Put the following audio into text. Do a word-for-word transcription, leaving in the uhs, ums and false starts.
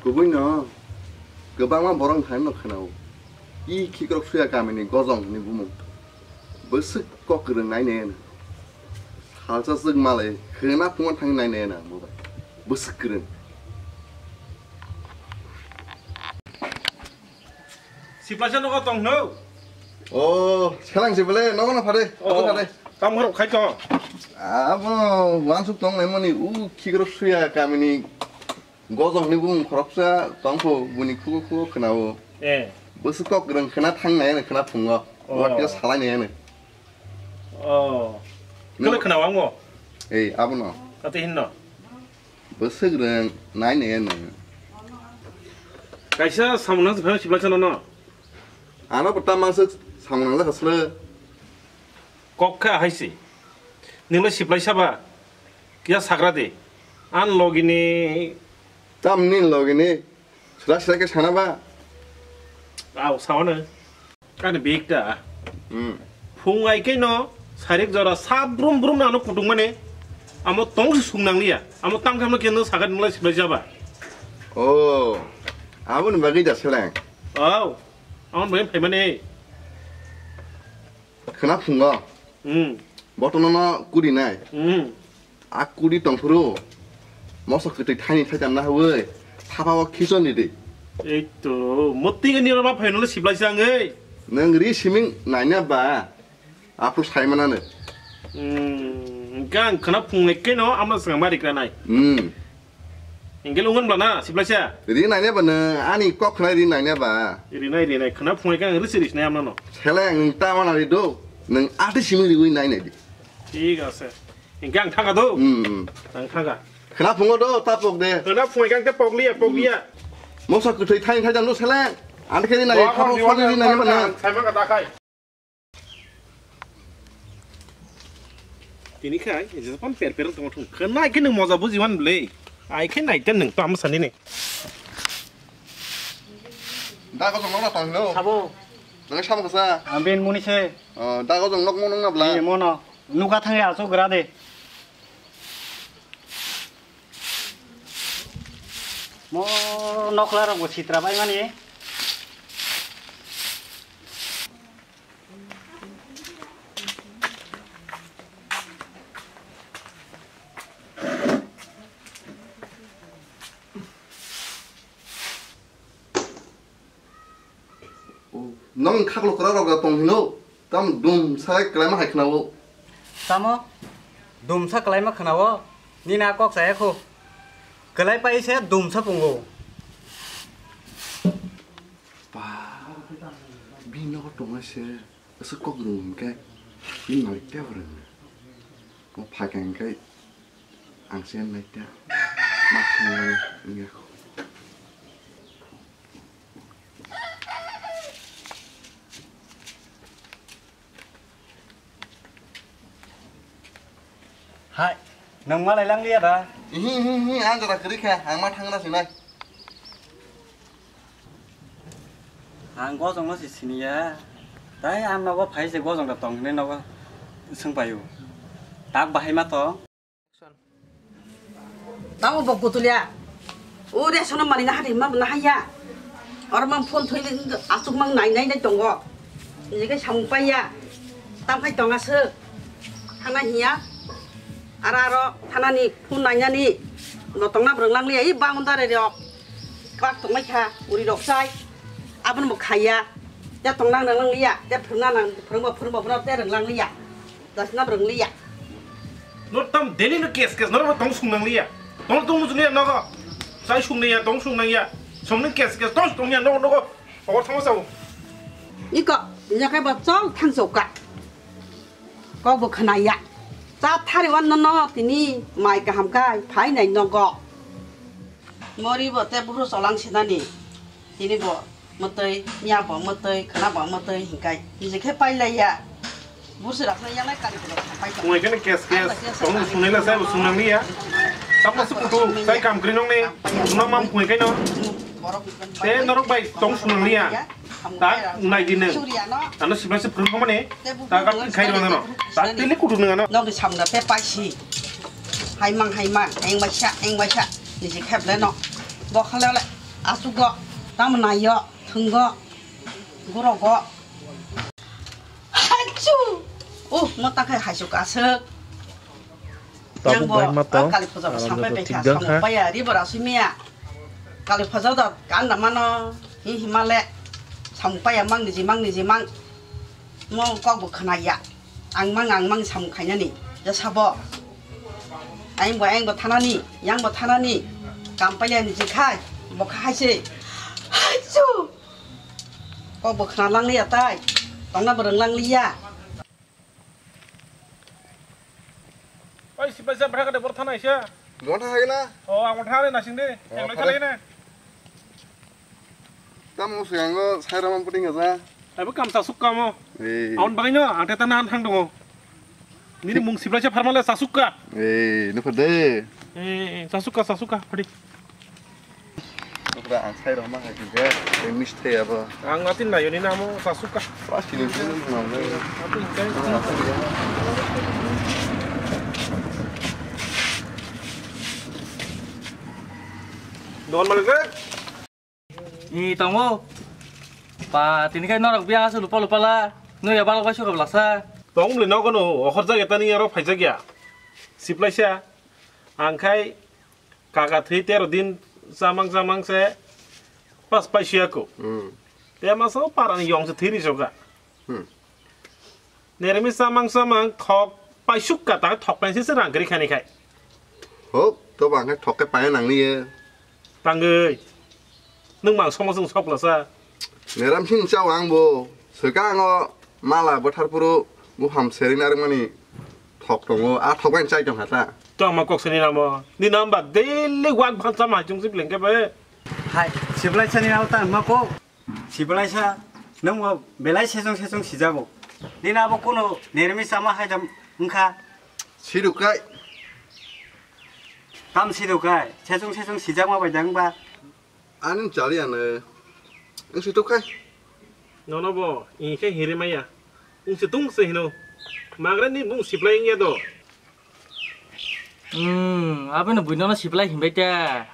Kubui no kwbangma borok thani no khwnao. I khikrok suya kamini gojong hwnwi bumung. Bwswk kok kwrwng nai nai ano. Salsa swk malai khwna phungo thang nai nai ano ang bo bai. Bwswk kwrwng. Siplaisa nogo tong hwno? O, selang si bole, nogo no phade, Oh, phade. Tamo rok khai to. Abo wansuk tong nai mani u khikrok suya kamini gojong ni bumung khoroksa tong pho buni khugo khugo khwnao. Eh. Bwswk kok rwng khwna thang nai ano khwna phungo. Oh. Wa kisa salai nai ano. Oh. No. Kele khwnao ango? Ei, abo no. Kate hinno? Bwswk rwng nai nai ano. Kaisa samung nang phano siplaisa no no. Ano bo tamang swk samung nang jakha sle. Kok kha hai si. Ningla siplaisa ba. Kiya sagra de. An logini. Tam nin logini. Sra sra ke sana ba. Au, sawana. Ani big ta. Hmm. Phung ai ke no, sarik jora sa brum brum na no kutung mane. Amo tong si sung nang liya. Amo tang tham no ke no sagat nula sibai jaba. Oh. Abo ni bagi da selang. Au. Amo bai phai mane. Khwna phungo. Hmm. Botono no kudi nai. Hmm. A kudi tongphuru. Moso kwtwi thaini thaitam na hawoi. Thapa o khichon di di. Ei to, motting ani roma phaino le siblai sa ngai. Nang ri siming naina ba. Aphuru sai manane. Hmm, gang khana phungle keno amna sanga mari kranai. Hmm. Engel ungan bla na, siplaisa. Ri naine ba no, ani kok khna ri naine ba. Ri nai, ri nai, khna phungai kang risi risi nai amna no. Sele ang ta wana ri do, nang ati simi ri wi nai nai di. Thik ase. Engke ang thanga do. Hmm, hmm. Ang thanga. Khna phungo do, ta pok de. Khna phungai kang te pok liya, pok liya. Mosa kwthwi thai thai jang do sele. Ani khe ri nai, Bo, khabo bo, sali ri nai ba no. Sai ma ka ta khai. Tini khai, Japan per per tong thung. Khe nai khe nwng moja buji wan bwle. Ai khe nai ten nwng tamo sani ni. Da ko jong nok tong lo. Sabo. Nang sam kasa. Ambin muni se. Oh, da ko jong nok mo nang na bla. Ni mo no. Nuka thang ya so gra de. Mo nokla rok bo sitra bai mani. Nong khaklo kwrak rok da tong hino, tam dum sa kwlaima hai khnawo. Tamo? Dum sa kwlaima khnawo? Nini a kok chaya kho. Kwlai pai se dum sa pungo. Ba, bini nogo tongnai se, aswk kok rwng hwnkhe, bini malik tei bo rwng. Mo phaikha hwnkhe, ang se nai tei, ma thangmani wngya kho. Hai, nwng malai lang liya da? Ihi, ihi, ihi, ang jora kwrwi kha, ang ma thang na sinai. Ang gojong no si siniya. Tai ang nogo phai se gojong da tong hinwi nogo swng paio. Tak bahai ma tong. Tamo bo kutulia. O ration mani na hadi ma na haya. Oro mang phone thoi asuk mang nai nai nai tongo. Ni ke samung paiya. Tam phai tonga se. Thana hiya. Ara aro thana ni phone nai nani. No tongna brang lang liya i bangun dare rok. Kwak tongmai kha uri rok chai. Abon bo khaiya. Te tongna nang lang liya. Te phwrwngna nang phwrwngma phwrwngma phwrwngma te rang lang liya. Dasna rwng liya. No tam daily no kes kes no tong sung nang liya. Tong tong sung liya nogo. Sai sung liya tong sung nang ya. Sung ni kes kes tong sung ya nogo nogo. Pokor thangma sao. Iko, yakai ba chol thang chauka. Kok bo khna ya. Cha thari wan no no tini mai kaham kai phai nai nogo. Mori bo te buphuru cholang sinani. Tini bo mwtwi, nya bo mwtwi, khwna bo mwtwi hinkai. Niji khe pailaiya. Bursi rok no yanai kari kulo pai tong. Wngwi khe no kes kes, tong sunai la sai bo sunang liya. Tapno se kutu, sai kam kri nong ni, no mam wngwi khe no. Te norok bai tong sunang liya. Ta nai di neng. Ano sibla se phwrwng khamani, ta ka khai rw nang no. Ta tele kutu nang ano. Nokni samna te paisi. Haimang haimang, eng baisa, eng baisa. Niji khep le no. Bo khale le. Asugo, tamo naio, thwngo, gurogo. Haichu! Uh, mo ta khai haichu kasuk. Tabuk Yang bo, bai ma tong. Ah, kali puja bo Alam sampai joto bekha, thik dong samung ha. Paya, ri bo rasui miya. Kali puja do, kan da mano, hi himale. Samung paya mang niji, mang niji, mang. Mo kok bo khna ya. Ang mang, ang mang samung khainani. Ya sabo. Ang bo, ang bo thanani, yang bo thanani. Kam paya niji khai, bo kha hai se. Haichu! Kok bo khna lang liya tai. Tongna bo rwng lang liya. Oi, sipai sa bhara kade bor thana isa. Mo thang hai na? Oh, ang thang na sing de. Oh, yang thang. Chalai na. Tamo se ang sai ramam puting aja. Abo kam sa suk kamo. Eh. Aun bagino, ang teta nan thang dongo. Nini mung sipai sa pharmale sa suk ka. Eh, nu phade. Eh, sa suk ka, sa suk ka, phadi. Nukra ang sai rok ma hai khe, tei misti abo. Ang natin nayo ni namo sasuka. Plastic ni sini nang nang. Apa ini? Don malik. Ni tongo. Pa, tini kai norok biang asu lupa lupa la. Nui ya balok bai suka belaksa. Tong beli nogo no, ohor jaga tani aro phai jaga. Siplai sa. Ang khai kaka thwi tero din chamang chamang se pas paisiya ko. Hmm. Te ma so parani yong se thiri soka. Hmm. Neremi chamang chamang thok paisuk ka ta thok pen se rang kri khani khai. Hop, to bang khai thok ke pai nang ni ye. Tangwi. Nwng mang somo chwng sok lasa. Neram sin chao ang bo. Swkang o mala bwthar phuru buphang seri narwkmani thok tongo. A thok bai chai tong kha ta. To ma kok sini namo. Ni nam ba daily wak bhan chama chung si pleng ke be. Hai, siblai sani namo ta ma ko. Siblai sa, nwng bo belai sejong sejong sijago. Ni na bo kuno nermi sama hai jam wngkha. Sidu kai. Tam sidu kai. Sejong sejong sijakma bai dang ba. Ani chali ano. Ang si tukai. Nono bo, ingkhe hiri maya. Ung si tung se hino. Magre ni bung siplai ingya do. Hmm, abeno buino no siplai himbai ta.